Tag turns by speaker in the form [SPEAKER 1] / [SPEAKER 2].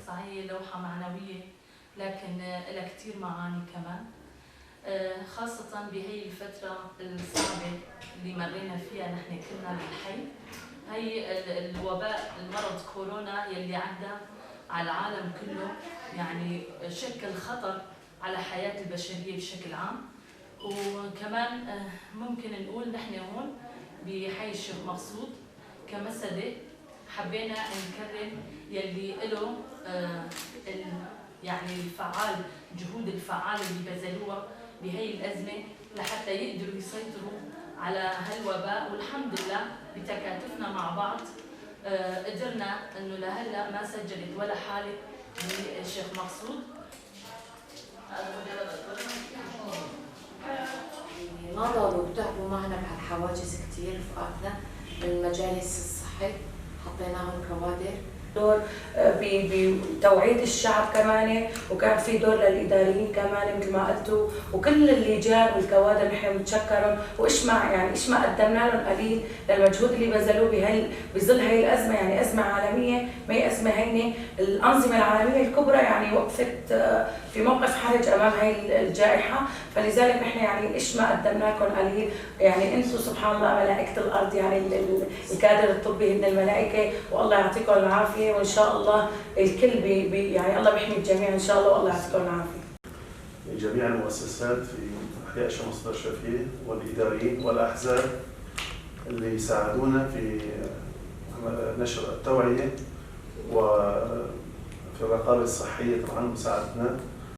[SPEAKER 1] صحيح لوحة معنوية، لكن لها كثير معاني كمان، خاصة بهي الفترة الصعبة اللي مرينا فيها نحن كلنا بالحي. هي الوباء المرض كورونا يلي عدى على العالم كله، يعني شكل خطر على حياة البشرية بشكل عام. وكمان ممكن نقول نحن هون بحي الشيخ مقصود كمسدة حبينا نكرم يلي له يعني الفعال، جهود الفعال اللي بذلوها بهي الأزمة لحتى يقدروا يسيطروا على هالوباء. والحمد لله بتكاتفنا مع بعض قدرنا انه لهلا ما سجلت ولا حالة بالشيخ مقصود.
[SPEAKER 2] ناضلوا وتعبوا معنا بهالحواجز كثير رفقاتنا من المجالس الصحي، حطيناهم كوادر.
[SPEAKER 3] دور بتوعية الشعب كمان، وكان في دور للإداريين كمان مثل ما قلتوا، وكل اللجان والكوادر نحن بنتشكرهم، وإيش ما يعني إيش ما قدمنا لهم قليل للمجهود اللي بذلوه بظل هي الأزمة، يعني أزمة عالمية ما هي أزمة هينة. الأنظمة العالمية الكبرى يعني وقفت في موقف حرج أمام هي الجائحة، فلذلك نحن يعني إيش ما قدمنا لكم قليل، يعني أنتم سبحان الله ملائكة الأرض، يعني الكادر الطبي هن الملائكة، والله يعطيكم العافية، وإن شاء الله الكل بي يعني الله بيحمي الجميع إن شاء الله، والله يعطيكم العافية.
[SPEAKER 4] جميع المؤسسات في أحياء الشيخ مقصود الأشرفية والإداريين والأحزاب اللي ساعدونا في نشر التوعية وفي الرقابة الصحية طبعا مساعدتنا.